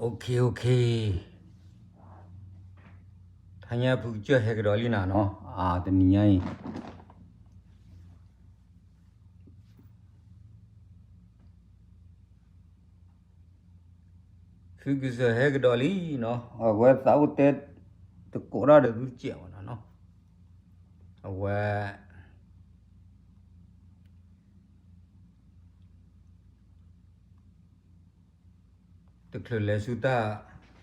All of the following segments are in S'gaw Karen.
OK OK, ထါညါဖုကစၢၢ်ဟဲကဒီးလံနၤနီၤ, အတနံၤညါအံၤ ဖုကစၢၢ်ဟဲကဒီးလံနီၤ, အဝဲသးအိၣ်တဲသကိးတၢ်ဒီးသုတစဲးဘၣ်နီၤနီၤ, အဝဲ တချုးလဲၤဆူတၢ်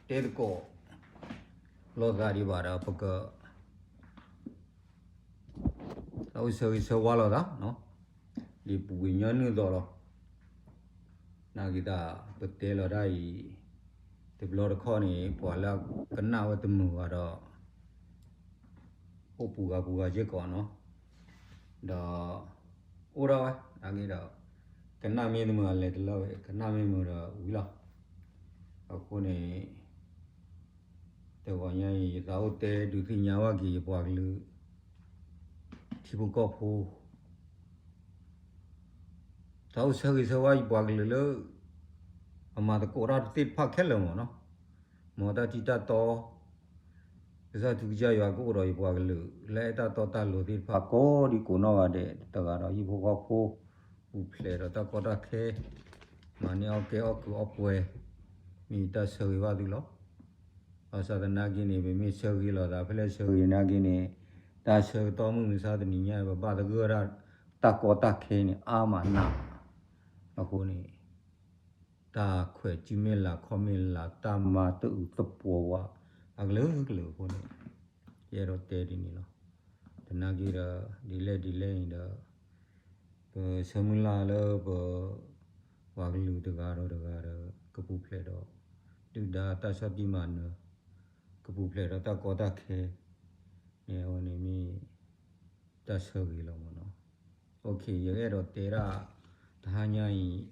တဲသကိးလိာ်သးဒံးဘၣ်ဒီး ပက သးအိၣ်ဆၢဂ့ၤဆၢဝါလိာ်သးနီၤ, ဒ်ပူၤကွံာ်ညီနုၢ်အသိးလီၤ. နာ်က့ၤတၢ်ပတဲလီၤတၢ်အံၤ တဘျီတခီၣ်န့ၣ် ပှၤလၢကနၣ်ဝဲတမုာ်ဘၣ်ဒီး အိၣ်ပူၤဂၤပူၤဂၤစ့ၢ်ကီးနီၤ, ဒီး အိၣ်ဒၣ်ဝဲ နာ်က့ၤဒီး ကနၣ်မ့ၢ်တမုာ်အလဲၤတလၢဝဲ ကနၣ်မ့ၢ်မုာ်ဒီးဝံၤလီၤ. အဃိန့ၣ် တဂီၤညါအံၤ ယသးအိၣ်တဲဒုးသ့ၣ်ညါဘၣ်က့ၤယပှၤကလုာ် ထံဖိကီၢ်ဖိ သးအိၣ်ဆၢဂ့ၤဆၢဝါယပှၤကလုာ်လၢ အမၤသကိးတၢ်သ့ၣ်တဖၣ်ခဲလၢာ်မ့ၢ်နီၤ, မ်တၢ်ထံတၢ်တီ ကစၢ်ထူကစၢ်ယွၤကအိၣ်ဒီးယပှၤကလုာ် လၢအဲၣ်တၢ်တီတၢ်လိၤသ့ၣ်တဖၣ် ကိးဒံကိးနီၢ်ဂၤဒဲး တဂၤဒီးဟံၣ်ဖိဃီဖိ ပူၤဖျဲးဒီးတၢ်ကီတၢ်ခဲ မၤန့ၢ်အီၣ်ကဲအီၣ်ကုးအီပှဲၤ မ့ၢ်ယတၢ်ဆၢဂ့ၤဘၣ်သုလီၤ. ဘၣ်ဆၣ်သနာ်က့န့ၣ် ပမ့ၢ်ဆၢဂ့ၤလိာ်သး ဖဲလဲၣ်ဆၢဂ့ၤနာ်က့န့ၣ် တၢ်ဆၢကတီၢ်မုၢ်မဆါတနံၤညါ ပဘၣ်သဂၢၢ်ဒၣ်တၢ်ကီတၢ်ခဲန့ၣ် အါမးနးမး အဃိန့ၣ် တၢ်ခွဲးစုမ့ၢ်လၢ ခီၣ်မ့ၢ်လၢ တၢ်မၤတအုးသပှီၤဝဲ အကလုာ်ကလုာ်အဃိန့ၣ် ယအဲၣ်ဒိးတဲဒ်န့ၣ်လီၤ. သနာ်က့ဒီး ဒ်လဲၣ်ဒ်လဲၣ်န့ၣ်ဒီး ပဆၢမုၢ်လၢ်လၢပ ပှၤကလုာ်တဂၤဒီးတဂၤဒီး ကပူၤဖျဲးဒီး ဒုၣ်ဒါတၢ်ဆီၣ်တံၢ်မၤနၢၤ ကပူၤဖျဲးဒီးတၢ်ကီတၢ်ခဲ န့ၣ်အဝဲန့ၣ်မ့ၢ် တၢ်ဆၢဂ့ၤလီၤမ့ၢ်နီၤ. OK, ယအဲၣ်ဒိးတဲဒၣ် တဟါညါအံၤ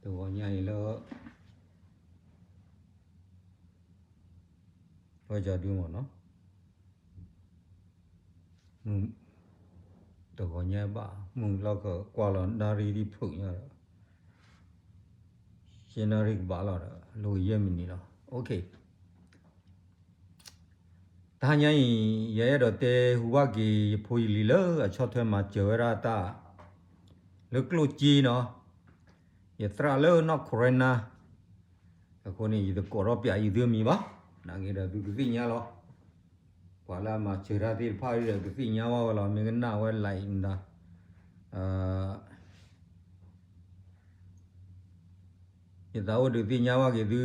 တဂီၤညါအံၤလၢ ဝဲကဒုမ့ၢ်နီၤ မုၢ် တဂီၤညါဘၣ် မုၢ်လီၢ်ကကွၢ်လီၤ နၣ်ရံၣ်ဒ်ဖုးညါဒီး ယဲၢ်နၣ်ရံၣ်ကဘၣ်လီၤဒီး လိၣ်ယဲၢ်မံးနံးလီၤ. OK, တဟါညါအံၤ ယအဲၣ်ဒိးတဲဟူဘၣ်က့ၤ ယဖိယလံၤလၢအဆီၣ်ထွဲမၤစၢၤဝဲဒၣ်တၢ် လၢကျိၣ်စ့နီၤ, ယသရၣ်လၢနီၢ်ခိရ့နါ အဃိန့ၣ် ယတကိးထီၣ်ပျးယသုအမံၤဘၣ်, နာ်က့ဒီးသုကသ့ၣ်ညါလီၤ. ပှၤလၢအမၤစၢၤတၢ်သ့ၣ်တဖၣ်ဒီး ကသ့ၣ်ညါဘၣ်ဝဲလီၤ, မ့ၢ်ကနၣ်ဝဲ like မတၤ ယသးအိၣ်ဒုးသ့ၣ်ညါဘၣ်က့ၤသု,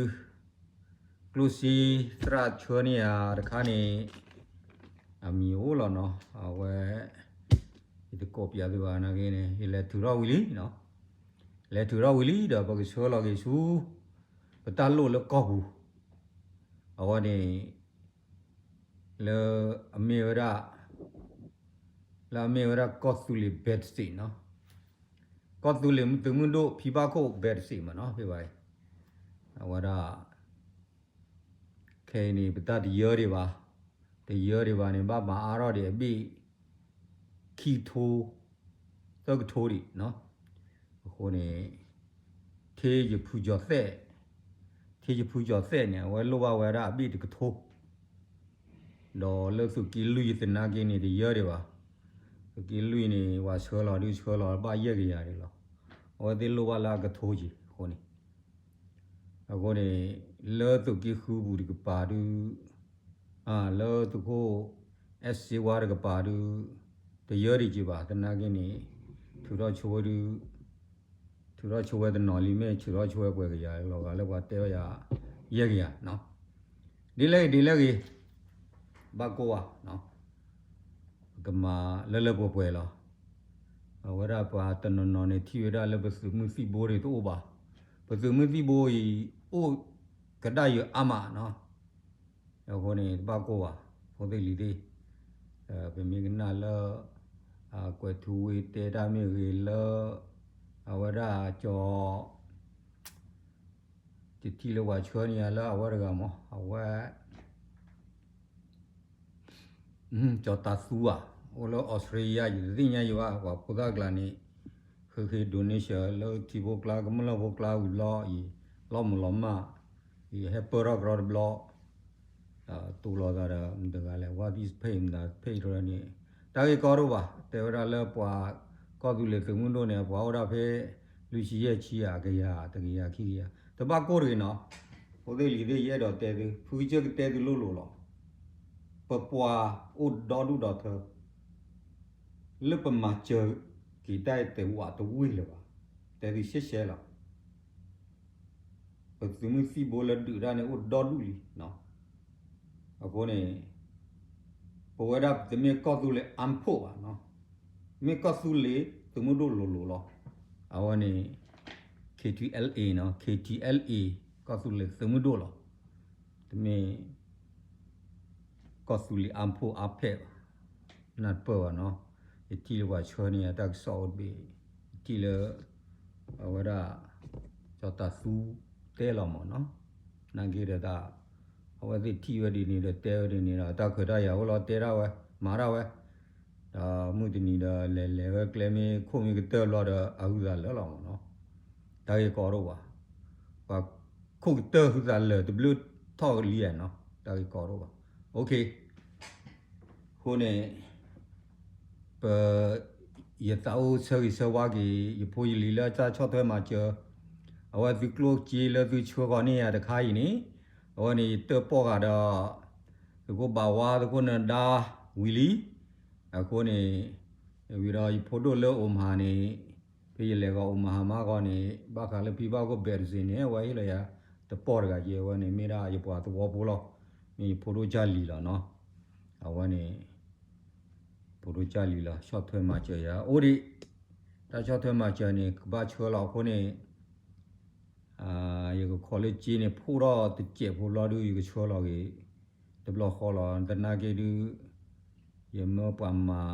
ကျိၣ်စ့သရၣ်ဆှၢန့ၢ်ယၤတခါန့ၣ် အမံၤအိၣ်လီၤနီၤ, အဝဲ ယတကိးပျးသုဘၣ်နာ်က့န့ၣ် ယလဲၤထုးထီၣ်ဝံၤလံနီၤ, လဲၤထုးထီၣ်ဝံၤလံဒီး ပကဆှၢလီၤက့ၤဆူ ပတၢ်လိၣ်လၢကီၢ်ပူၤ, အဝဲန့ၣ် လၢအမ့ၢ်ဝဲဒၣ် လၢအမ့ၢ်ဝဲဒၣ်ကီၢ်သူလ့ၤ ဘဲးတစ့းနီၤ, ကီၢ်သူလ့ၤသုးမုၢ်ဒိၣ် ဖံဘၣ်ခိၣ် ဘဲးတစ့းမ့ၢ်နီၤ, ဖဲဘၣ်အံၤ အဝဲဒၣ် ခဲအံၤန့ၣ် ပတၢ်တယၢဒံးဘၣ်, တယၢဒံးဘၣ်န့ၣ် ဘၣ်မၤအါထီၣ်ဒံးအဘ့ၣ် ခံကထိ သၢကထိဒံးနီၤ, အဃိန့ၣ် ထံယဖုကၠီၤသဲး, ထံယဖုကၠီၤသဲးန့ၣ် အဝဲလိၣ်ဘၣ်ဝဲဒၣ်အဘ့ၣ်တကထိ ဒီးလၢသုးက့လွံၢ်သနာ်က့န့ၣ် တယၢဒံးဘၣ်, သုးက့လွံၢ်န့ၣ် ပှၤဆှၢလီၤဒုးဆှၢလီၤဘၣ်ယဲၢ်ကယၤဒံးလီၤ, အဝဲသ့ၣ်လိၣ်ဘၣ်လၢအကထိက့ၤအဃိန့ၣ်, အဃိန့ၣ် လၢသုးက့ဃုပူၤတကပၤဒုး လၢသုးခိၣ်အဲၣ်စ့ဝါတကပၤဒုး တယၢဒံးက့ၤဘၣ် သနာ်က့န့ၣ် ထုးထီၣ်ဆိဝဲဒုး ထုးထီၣ်ဆိဝဲတနီၤလံ မ့ၢ်ထုးထီၣ်ဆိဝဲပှဲၤကယၤလီၤဂာ်လၢပှၤတဲဝဲယၤ ယဲၢ်ကယၤ, ဒ်လဲၣ်ဂ့ၤ ဒ်လဲၣ်ဂ့ၤ ဘၣ်ကိၢ်ဘၣ် ပကမၤလၢလၢပှဲၤပှဲၤလီၤ. အဝဲဒၣ်ပှၤတနီၤနီၤန့ၣ် ထံၣ်ဝဲဒၣ်လၢပသုးမုၢ်သံၣ်ဘိန့ၣ်တအိၣ်ဘၣ်, ပသုးမုၢ်သံၣ်ဘိအံၤ အိၣ်ကဒါယၢအါမးနီၤ, အဃိန့ၣ် တဘၣ်ကိၢ်ဘၣ် ဖိသ့ၣ်လံၤသ့ၣ်, ပမ့ၢ်ကနၣ်လၢ ကွဲးထူဝ့တဲတၢ်မ့ၢ်ဂ့ၤလၢ အဝဲဒၣ်ကၠီၤ တထံၣ်လၢပှၤဆှၢန့ၢ်ယၤလၢအဝဲတဂၤမး အဝဲ ကၠီၤတၤသူဧါ, အိၣ်လၢအီစထြ့လယါ ယတသ့ၣ်ညါယဘၣ် ပှၤဖိသၣ်ကျါန့ၣ် ဃ့ဃ့ donation လၢထံဖိကျါ ကမျၢၢ်ဖိကျါဝံၤလီၤအံၤ လီၤမုၢ်လီၤမၢ်, ယဟဲပၢၢ်ထီၣ်ကရီတဘျီ, တိၢ်လီၤသးဒီးမတၤတဂၤလဲၣ် ဝါသံၣ်ဖ့ၣ်မတၤဖ့ၣ်တရၢန့ၣ်, တၢ်ဂ့ၢ်ကီဒိၣ်ဘၣ်, တဲဝဲဒၣ်လၢပှၤကီၢ်သူလ့ၤသုးမုၢ်ဒိၣ်န့ၣ် ပှၤအိၣ်ဒၣ်ဖဲ လွံၢ်ဆံယဲၢ်ဆံဧါ, ကယၤ, တကယၤခံကယၤ, တဘၣ်ကိၢ်တဂ့ၤနီၤ, ဖိသ့ၣ်လံၤသ့ၣ် ယအဲၣ်ဒိးတဲသု, ဖုကစၢၢ်ကတဲသုလိၤလိၤလီၤ, ပပှၤအိၣ်ဒီဒူၣ်ဒီထၢ လၢပမၤစၢၤက့ၤတၢ်အံၤတဝးတဝ့ၢ်လၢၤဘၣ်, တဲသုရှဲရှဲလီၤ. ပသုးမုၢ်သံၣ်ဘိလၢဒုးတၢ်န့ၣ်အိၣ်ဒီဒူၣ်လံ, အဃိန့ၣ် ပဝဲဒၣ်တမ့ၢ်ကီၢ်သူလ့ၤ armed force ဘၣ်နီၤ, မ့ၢ်ကီၢ်သူလ့ၤသုးမုၢ်ဒိၣ်လိၤလိၤလီၤ. အဝဲန့ၣ် K T L A နီၤ, K T L A ကီၢ်သူလ့ၤသုးမုၢ်ဒိၣ်လီၤ. တမ့ၢ် ကီၢ်သူလ့ၤ armed force အါဖဲၣ်ဘၣ်, နၢ်တပၢၢ်ဘၣ်နီၤ, ယထံၣ်လၢပှၤဆှၢန့ၢ်တၢ်ကစီၣ်အိၣ်တဘ့ၣ်, ယထံၣ်လၢ အဝဲဒၣ် ကၠီၤတၤသူတဲလီၤမၢ်နီၤ, နာ်က့ဒီးတၢ် အဝဲသ့ၣ်ထံၣ်ဝဲဒ်န့ၣ်ဒီးတဲဝဲဒ်န့ၣ်ဒီး တၢ်ခွဲးတၢ်ယာ်အိၣ်လီၤတဲဒၣ်ဝဲ မၤဒၣ်ဝဲ, ဒီးမုၢ်တနံၤဒီးလဲၤလဲၤဝဲကျဲ မ့ၢ်ခိၣ်မ့ၢ်ကတၢၢ်ဘျီဒီးအဟုသးလၢာ်လီၤမၢ်နီၤ, တၢ်ဂ့ၢ်ကီဒိၣ်ဘၣ်, ပှၤခိၣ်ကတၢၢ်ဟုသးလၢာ်တဘျုးထီၣ်လံဧါနီၤ, တၢ်ဂ့ၢ်ကီဒိၣ်ဘၣ်, OK အဃိန့ၣ် ပ ယသးအိၣ်ဆၢဂ့ၤဆၢဝါက့ၤ ယဖိယလံၤလၢတၢ်ဆီၣ်ထွဲမၤစၢၤ, အဝဲသုကျိၣ်စ့လၢသုဆှၢဃီၤန့ၢ်ယၤတခါအံၤန့ၣ်, အဝဲန့ၣ်ယတၢၣ်ပီၢ်ဂၤဒီး သုးခိၣ်ဘးဝါ သုးခိၣ်နဒါဝံၤလံ, အဃိန့ၣ် ဝံၤဒီးယဖိဒိၣ်လၢအိၣ်မဟါန့ၣ် ဖဲယလဲၤဂီၤအိၣ်မဟါမးဂီၤန့ၣ် ဘၣ်ဃးလၢဖံဘၣ်ခိၣ်ဘဲးတစ့န့ၣ် အဝဲဟ့ၣ်လီၤယၤတပီၢ်တဂၤက့ အဝဲန့ၣ်မ့ၢ်ဒၣ်ယပှၤသဝီဖိလီၤ, မ့ၢ်ယဖိဒိၣ်ကၢ်လံၤလီၤနီၤ, အဝဲန့ၣ် ဖိဒိၣ်ကၢ်လံၤလီၤ ဆီၣ်ထွဲမၤစၢၤယၤအိၣ်ဒံး, တၢ်ဆီၣ်ထွဲမၤစၢၤန့ၣ် ကဘၣ်ဆှၢလီၤအဃိန့ၣ် ယကခိးလၢစ့န့ၣ် ဖှိၣ်ထီၣ်တစဲးဖိဘျီဒုး ယကဆှၢလီၤက့ၤ တဘျီဃီလီၤ, သနာ်က့ဒုး ယမၢပှၤမၤ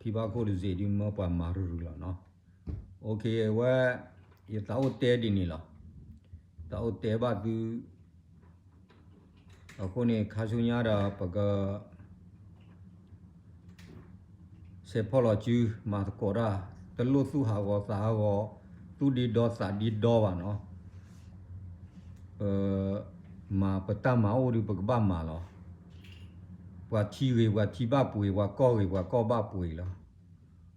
ဖံဘၣ်ခိၣ်တစ့ဒုး မၢပှၤမၤရုၢ်ရုၢ်လီၤနီၤ, OK အဝဲ ယသးအိၣ်တဲဒ်န့ၣ်လီၤ, သးအိၣ်တဲဘၣ်သု အဃိန့ၣ် ခါဆူညါဒီး ပက စဲးဖီၣ်လီၤစု မၤသကိးတၢ်, တလိၣ်သူၣ်ဟးဂီၤသးဟးဂီၤ, သူၣ်ဒ့ဒီသးဒ့ဒီဘၣ်နီၤ, ပ မၤပတၢ်မၤအိၣ်ဒုး ပကဘၣ်မၤလီၤ, ပှၤထံဂ့ၤ ပှၤထံဘၣ်ပှ့ၤ, ပှၤကီၢ်ဂ့ၤ ပှၤကီၢ်ဘၣ်ပှ့ၤလီၤ,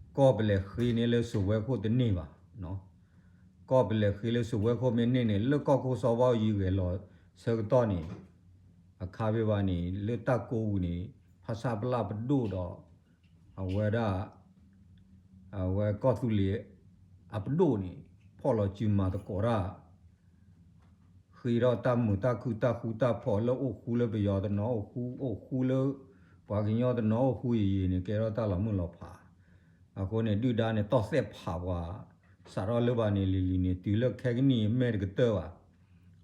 ကီၢ်ပလဲၤဃ့န့ၢ်လၢစိာ်ဝဲခိၣ်တန့ၢ်ဘၣ်, ကီၢ်ပလဲၤဃ့လၢစိာ်ဝဲခိၣ်မ့ၢ်န့ၢ်န့ၣ် လၢကီၢ်ခိၣ်စီၤဘၣ်ယံၤဂဲၤလီၤဆၢကတီၢ်န့ၣ် အခါဖဲဘၣ်န့ၣ် လၢတၢ်ကိးပူၤန့ၣ် ဖဆပလပဒိၣ်ဒီး အဝဲဒၣ် အဝဲကီၢ်သူလ့ၤအပဒိၣ်န့ၣ် ဖီၣ်လီၤစုမၤသကိးတၢ် ဃ့ထီၣ်တၢ်မုာ်တၢ်ခုၣ်တၢ်ဃူတၢ်ဖိးလၢအိၣ်ဃူလၢပယီၤတနီၤအိၣ်ဃူ အိၣ်ဃူလၢ ပှၤကညီတနီၤအိၣ်ဃူယံာ်ယံာ်န့ၣ် ကဲထီၣ်တၢ်လီၤမုၢ်လီၤဖး, အဃိန့ၣ် ဒုၣ်ဒါန့ၣ် တီၢ်သဲးဖးပှၤ စးထီၣ်လၢဘၣ်န့ၣ်လံၤလံၤန့ၣ် တုၤလၢခဲကနံၣ်အံၤမဲာ်တကတၢၢ်ဘၣ်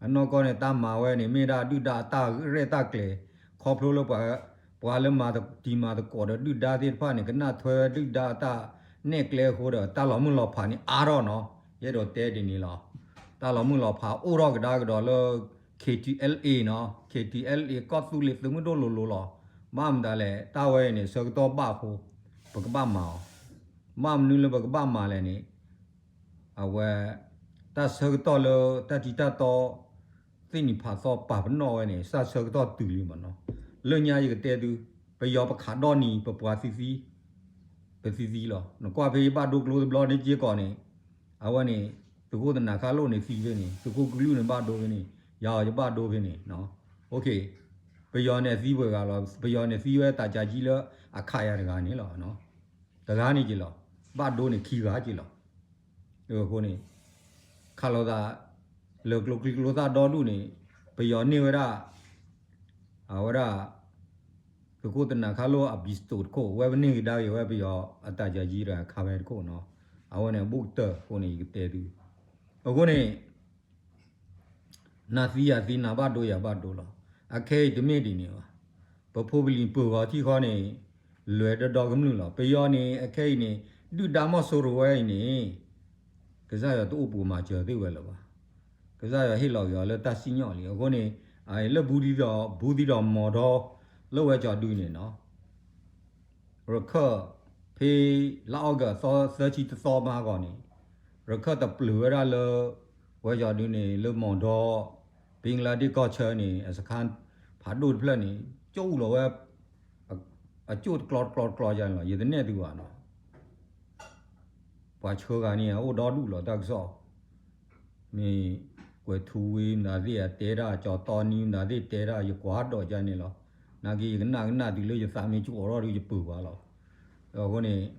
အနီၢ်ကီၢ်န့ၣ် တၢ်မၤဝဲန့ၣ် မ့ၢ်ဒၣ်ဒုၣ်ဒါအတၢ်ရဲၣ်တၢ်ကျဲၤ ခီဖျိလၢပှၤ ပှၤလၢမၤတံၤမၤသကိးဒီးဒုၣ်ဒါသ့ၣ်တဖၣ်န့ၣ် ကနၣ်ထွဲဒုၣ်ဒါအတၢ်နဲၣ်ကျဲအဃိဒီး တၢ်လီၤမုၢ်လီၤဖးန့ၣ်အါထီၣ်နီၤ. ယအဲၣ်ဒိးတဲဒ်န့ၣ်လီၤ. တၢ်လီၤမုၢ်လီၤဖးအိၣ်ထီၣ်ကဒါကဒီးလၢ K T L A နီၤ, K T L A ကီၢ်သူလ့ၤသုးမုၢ်ဒိၣ်လိၤလိၤလီၤ. ဘၣ်မတၤလဲၣ် တၢ်ဝဲအံၤန့ၣ် ဆၢကတီၢ်ဘၣ်အဃိ ပကဘၣ်မၤအီၤ. ဘၣ်မနုၤလၢပကဘၣ်မၤလဲၣ်န့ၣ် အဝဲ တၢ်ဆၢကတီၢ်လၢတၢ်ထံတၢ်တီ သ့ၣ်နံၤဖးသီပာ်ပနီၣ်ဝဲန့ၣ် စၢ်ဆၢကတီၢ်တုၤလံမးနီၤ. လၢညါယကတဲသု, ပယီၤပခးဒီနံၤ ပပှၤသံသံ, ပသံသံလီၤ. နကွၢ်ဖဲယဘၣ်ဒိကျိတဘျီန့ၣ်က့ၤကီးန့ၣ်, အဝဲန့ၣ် သုးခိၣ်သနၤခါလိၣ်န့ၣ်သံဖဲန့ၣ်, သုးခိၣ်ကလုၢ်န့ၣ်ဘၣ်ဒိဖဲန့ၣ်, ယၤအီၤယဘၣ်ဒိဖဲန့ၣ်. ပယီၤန့ၣ်အသံပှဲၤဂၤလီၤ. ပယီၤန့ၣ်သံဝဲတၢ်ကၢ်ကံလၢအခးယၤတဂၤန့ၣ်လီၤ. တဂၤန့ၣ်က့ၤလီၤ. ဘၣ်ဒိန့ၣ်ခံဂၤက့ၤလီၤ. အဃိန့ၣ် ခးလိာ်သး လၢကျိချံကျိသၣ်ဒီဒူၣ်န့ၣ် ပယီၤန့ၢ်ဝဲဒၣ် အဝဲဒၣ် သုးခိၣ်သနၤခါလိၣ်အ pistol တခိၣ်, ဝဲပန့ၢ်ကဒါက့ၤဝဲပယီၤအတၢ်ကၢ်ကံဒီးခးဝဲတခိၣ်နီၤ. အဝဲန့ၣ်အဘူးကတၢၢ်အဃိန့ၣ် ယကတဲသု. အဃိန့ၣ် နသံယၤသံ နဘၣ်ဒိယၤဘၣ်ဒိလီၤ. အခဲအံၤတမ့ၢ်ဒ်န့ၣ်ဘၣ်. ပဖိပလံၤပၢၤဂီၤထံဃီန့ၣ် လဲၤဒီဒီကမျၢၢ်လီၤ. ပယီၤန့ၣ် အခဲအံၤန့ၣ် ဒုၣ်ဒါမီၢ်စိရိၤဝဲအံၤန့ၣ် ကစၢ်ယွၤတအိၣ်ပိာ်မၤစၢၤသ့ၣ်ဝဲလၢၤဘၣ်. ကစၢ်ယွၤဟ့ၣ်လီၤက့ၤအီၤလၢတၢ်စံၣ်ညီၣ်လံ. အဃိန့ၣ် လၢဘူးသံဒီး ဘူးသံဒီးမီၤဒီ လၢဝဲကၠီၤဒုန့ၣ်နီၤ ရခၢၣ် ဖဲလါအီကူးသီသၢဆံတသီမးအဂီၢ်န့ၣ် ရခၢၣ်တပျုာ်ဝဲဒၣ်လၢ ဝဲကၠီၤဒုန့ၣ် လၢမီၤဒီ ဘ့ၣ်ကလါဒ့ၣ်ကီၢ်ဆၢန့ၣ် အစခါဖးဒိၣ်တဖျၢၣ်န့ၣ် ကၠိၣ်လီၤဝဲ အကၠိၣ်တကျီတကျီတကျီယါန့ၣ်လီၤ. ယတနဲၣ်သုဘၣ်နီၤ ပှၤဆှၢဂၤန့ၣ် အအိၣ်ဒီဒူၣ်လီၤတၢ်ကစီၣ်, မ့ၢ်ကွဲၤထူဝ့မတၤသ့ၣ်အတဲတၢ် ကၠီတီနံမတၤသ့ၣ်တဲတၢ် ယကွၢ်ဒီးယါန့ၣ်လီၤ. နာ်က့ယကနၣ်ကနၣ်တုၤလၢယသးမ့ၢ်ကၠိၣ်ထီၣ်ဒီးယပၢၢ်ဘၣ်လီၤ. အဃိန့ၣ်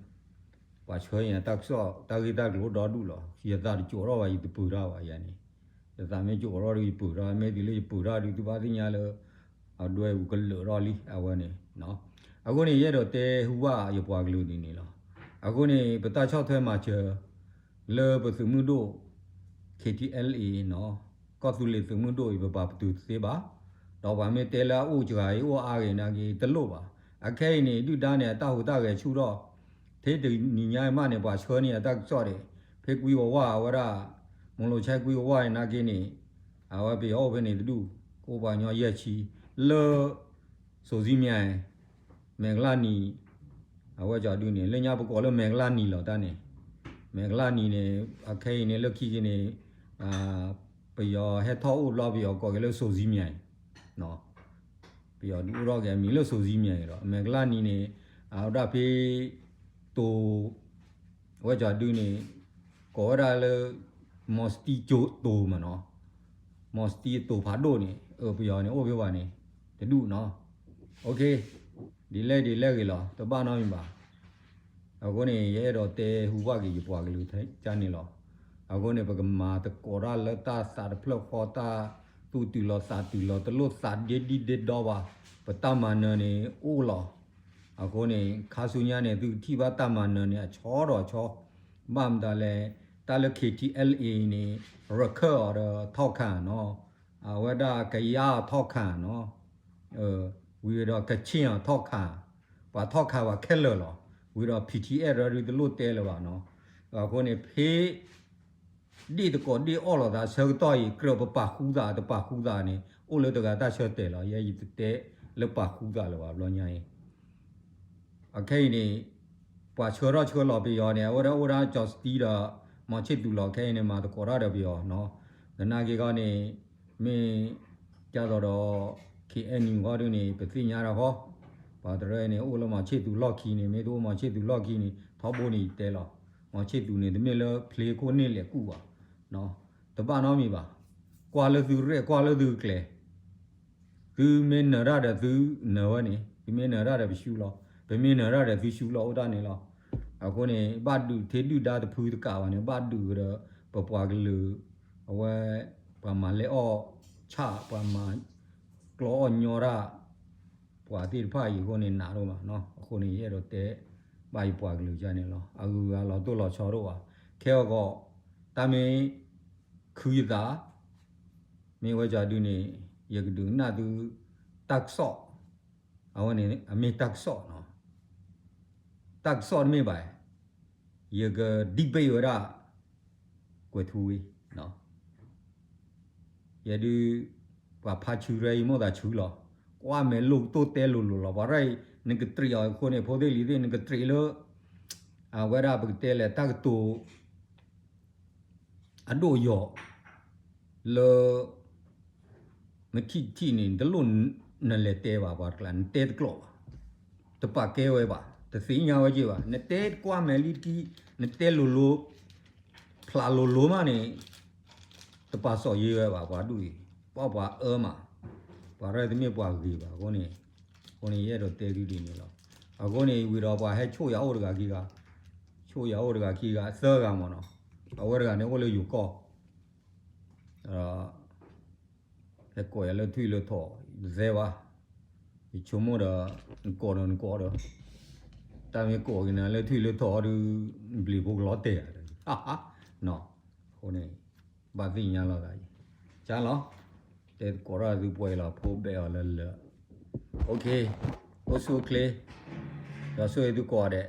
ပှၤဆှၢန့ၣ် တၢ်ကစီၣ်တၢ်ဂ့ၢ်တၢ်ကျိၤအိၣ်ဒီဒူၣ်လီၤ. ယသးတကၠိၣ်ထီၣ်ဘၣ် ယတပၢၢ်တၢ်ဘၣ်ယါန့ၣ်, ယသးမ့ၢ်ကၠိၣ်ထီၣ်ဒီးယပၢၢ်တၢ် မ့ၢ်တုၤလၢယပၢၢ်တၢ်ဒီး သုဘၣ်သ့ၣ်ညါလၢ အဒွဲၣ်အူကလၢာ်ထီၣ်လံ အဝဲန့ၣ်. အဃိန့ၣ် ယအဲၣ်ဒိးတဲဟူဘၣ်ယပှၤကလုာ်ဒ်န့ၣ်လီၤ. အဃိန့ၣ် ပတၢ်ဆီၣ်ထွဲမၤစၢၤ လၢပသုးမုၢ်ဒိၣ် K T L A နီၤ, ကီၢ်သူလ့ၤသုးမုၢ်ဒိၣ်အံၤ ပပာ်ပတုာ်တသ့ဘၣ်. ဒီးပှၤမ့ၢ်တဲလၢအအိၣ်စှၤအံၤ အိၣ်အါဂ့ၤနာ်က့ တလိၣ်ဘၣ်. အခဲအံၤန့ၣ် ဒုၣ်ဒါန့ၣ် အတၢ်ဟူးတၢ်ဂဲၤဆူၣ်ထီၣ်, ထဲတနံၤညါမးန့ၣ် ပှၤဆှၢန့ၢ်အတၢ်ကစီၣ်န့ၣ် ဖဲကွံဝီဝါ အဝဲဒၣ် မီၤလိၤဆဲကွံဝီဝါန့ၣ်နာ်က့န့ၣ် အဝဲပယီၤအိၣ်ဖဲန့ၣ်တဒူၣ် ကအိၣ်ပှၤကညီယဲၢ်ဆံ လၢ စိၤဇံမၠဲၣ် မဲာ်ကလၢ်နံၤ အဝဲကၠီဒုန့ၣ် လၢညါပကိးလၢမဲာ်ကလၢ်နံၤလီၤတၢ်န့ၣ်, မဲာ်ကလၢ်နံၤန့ၣ် အခဲအံၤန့ၣ် လၢခံက့ၤန့ၣ် ပယီၤဟဲထီၣ်အိၣ်ဘျီ ပယီၤကိးက့ၤလၢစိၤဇံမၠဲၣ်, ပယီၤဒုးအိၣ်ထီၣ်က့ၤအမံၤလၢစိၤဇံမၠဲၣ်ဒီး မဲာ်ကလၢ်နံၤန့ၣ် အဝဲဒၣ်ဖဲ တိၤ အဝဲကၠီဒုန့ၣ် ကိးဝဲဒၣ်လၢ မီၤစတံကၠိတိၤမးနီၤ, မီၤစတံတိၤဖးဒိၣ်န့ၣ် ပယီၤန့ၣ်အိၣ်ဖဲဘၣ်န့ၣ် တဒူၣ်နီၤ. ဒ်လဲၣ်ဒ်လဲၣ်ဂ့ၤလီၤ တဘၣ်နီတမံၤဘၣ်. အဃိန့ၣ် ယအဲၣ်ဒိးတဲဟူဘၣ်က့ၤယပှၤကလုာ်ကၠါန့ၣ်လီၤ. အဃိန့ၣ် ပကမၤသကိးတၢ်လၢတၢ်သးတဖျၢၣ်ဃီ တၢ်သူၣ်တုၤလီၤသးတုၤလီၤ တလိၣ်သးဒ့ဒံၣ်ဒ့ဒီဘၣ်. ပတၢ်မၤနၢၤန့ၣ်အိၣ်လီၤ. အဃိန့ၣ် ခါဆူညါန့ၣ် သုကထံၣ်ဘၣ်တၢ်မၤနၢၤန့ၣ် အဆီဒီးဆီ ဘၣ်မတၤလဲၣ်, တၢ်လၢ K T L A န့ၣ် ရခၢၣ်အီၤဒီးထီၣ်ခၣ်နီၤ, အဝဲဒၣ်ကယါအီၤထီၣ်ခၣ်နီၤ, ဝံၤဒီးကခ့ၣ်အီၤထီၣ်ခၣ်, ပှၤထီၣ်ခၣ်ပှၤခဲလၢာ်လီၤ. ဝံၤဒီး P T S ဒီးဒုးတလိၣ်တဲလၢၤဘၣ်နီၤ. အဃိန့ၣ် ဖဲ ဒ့ၣ်တကိးဒ့ၣ်အီၣ်လိာ်သးဆၢကတီၢ်အံၤ ကြၢးပပာ်ဃူသးတပာ်ဃူသးန့ၣ် အိၣ်လၢတဂၤတၢ်ဆၢတဲာ်လီၤ. ယဲယတတဲလၢပာ်ဃူသးလၢၤဘၣ်ဘျီညါအံၤ အခဲအံၤန့ၣ် ပှၤဆှၢထီၣ်ဆှၢလီၤပယီၤန့ၣ် အဝဲဒၣ်အိၣ်ဒၣ်ကၠီစတံဒီး မီၤဆ့ၣ်သူးလီၤ ခဲအံၤန့ၣ် မၤသကိးတၢ်ဒီးပယီၤနီၤ. သနာ်က့ခီန့ၣ် မ့ၢ် ကၢ်သိးဒီး K N U ဃီဒုန့ၣ် ပသ့ၣ်ညါတၢ်ဃီ, ပှၤတရၢန့ၣ် အိၣ်လၢမီၤဆ့ၣ်သူးလီၢ်ခံန့ၣ် မ့ၢ်တအိၣ်မီၤဆ့ၣ်သူးလီၢ်ခံန့ၣ် ထီဘိန့ၣ်ယတဲလီၤ. မီၤဆ့ၣ်သူးန့ၣ် တမ့ၢ်လၢဖျ့ခိၣ်န့ၢ်လဲၤကူၣ်ဘၣ်, တဘၣ်နီတမံၤဘၣ်. ကွၢ်လၢသုရဲၣ် ကွၢ်လၢသုကျဲၤ သုမ့ၢ်နၢၤတၢ်ဒီးသုနၢၤဝဲန့ၣ် သုမ့ၢ်နၢၤတၢ်ဒီးပရှုံးလီၤ, ပမ့ၢ်နၢၤတၢ်ဒီးသုရှုံးလီၤ အိၣ်တၢ်န့ၣ်လီၤ. အဃိန့ၣ် ဘၣ်ဒုးထဲဒုၣ်ဒါတဖုတကးဘၣ်န့ၣ် ဘၣ်ဒုးကဒီး ပပှၤကလုာ် အဝဲ ပှၤမၤလဲၢ်အီၣ်ဆၣ် ပှၤမၤကျီအီၣ်ညီတၢ် ပှၤသ့ၣ်တဖၣ်အံၤအဃိန့ၣ် နးဒိၣ်မးနီၤ. အဃိန့ၣ် ယအဲၣ်ဒိးတဲ ဘၣ်ယပှၤကလုာ်ယါန့ၣ်လီၤ. အဂုၤအဂၤလီၤတိၢ်လီၤဆီဒိၣ်ဘၣ်. ခဲအဂီၢ် တၢ်မ့ၢ် ခုယသး မ့ၢ်ဝဲကၠီဒုန့ၣ် ယကဒုးကနၣ်သု တၢ်ကစီၣ်, အဝဲန့ၣ် အမ့ၢ်တၢ်ကစီၣ်နီၤ. တၢ်ကစီၣ်တမ့ၢ်ဘၣ်, ယက debate ဝဲဒၣ် ကွဲၤထူဝ့ ယဲဒုး ပှၤဖါဆူရဲအံၤ မိၣ်သးဆူလီၤ. ကွၢ်မဲာ်လိၣ်ကတိၢ်တဲလိၤလိၤလီၤ. ပှၤရဲၣ်အံၤ နကတြံးအီၤအဃိန့ၣ် ဖိသ့ၣ်လံၤသ့ၣ် နကတြံးလၢ အဝဲဒၣ်ပကတဲလဲၣ် တၢ်ကတိၤ အဒိၣ်ယီၤ လၢ နထံၣ်တထံၣ်န့ၣ် နတလိၣ်နလဲၤတဲဘၣ်ပှၤတကျါ နတဲတကျိးဘၣ်, တပာ်ကဲဝဲဘၣ်, တသ့ၣ်ညါဝဲက့ၤဘၣ်, နတဲကွၢ်မဲာ်လံတကံၢ် နတဲလိၤလိၤ ဖျးလိၤလိၤမးန့ၣ် တပာ်စီၣ်ယဲဝဲဘၣ် ပှၤဒူၣ်အံၤ, ပှၤပှၤအၢမး, ပှၤရဲၣ်တမ့ၢ်ပှၤဂ့ၤဘၣ်အဃိန့ၣ်, အဃိန့ၣ် ယအဲၣ်ဒိးတဲဒ်န့ၣ်လီၤ. အဃိန့ၣ် ဝံၤဒီးပှၤဟဲဆိၣ်ယၤအိၣ်တဂၤခံဂၤ, ဆိၣ်ယၤအိၣ်တဂၤခံဂၤ သၢဂၤမ့ၢ်နီၤ, အဝဲတဂၤန့ၣ်အိၣ်လၢယိၤကီၢ် ဟဲကိးယၤလၢထွံၣ်လၢထိး ယတသဲဘၣ်, ယဆိကမိၣ်ဒီး နကိးဒီးနကိးဒီး, တၢ်မ့ၢ်ကိးက့ၤနၤလၢထွံၣ်လၢထိးဒီး နပျံၤဖိကလီၤတဲာ်ဧါ, အဃိန့ၣ် ဘၣ်သ့ၣ်ညါလိာ်သးအံၤ, ကၢ်လီၤ, တဲသကိးတၢ်သုပှဲၤလီၤ ဖိဘဲအီၤလၢလၢ, အိၣ်ဆူၣ်အိၣ်ချ့, ဒီးဆိၣ်ဂ့ၤသုကိးဂၤဒဲး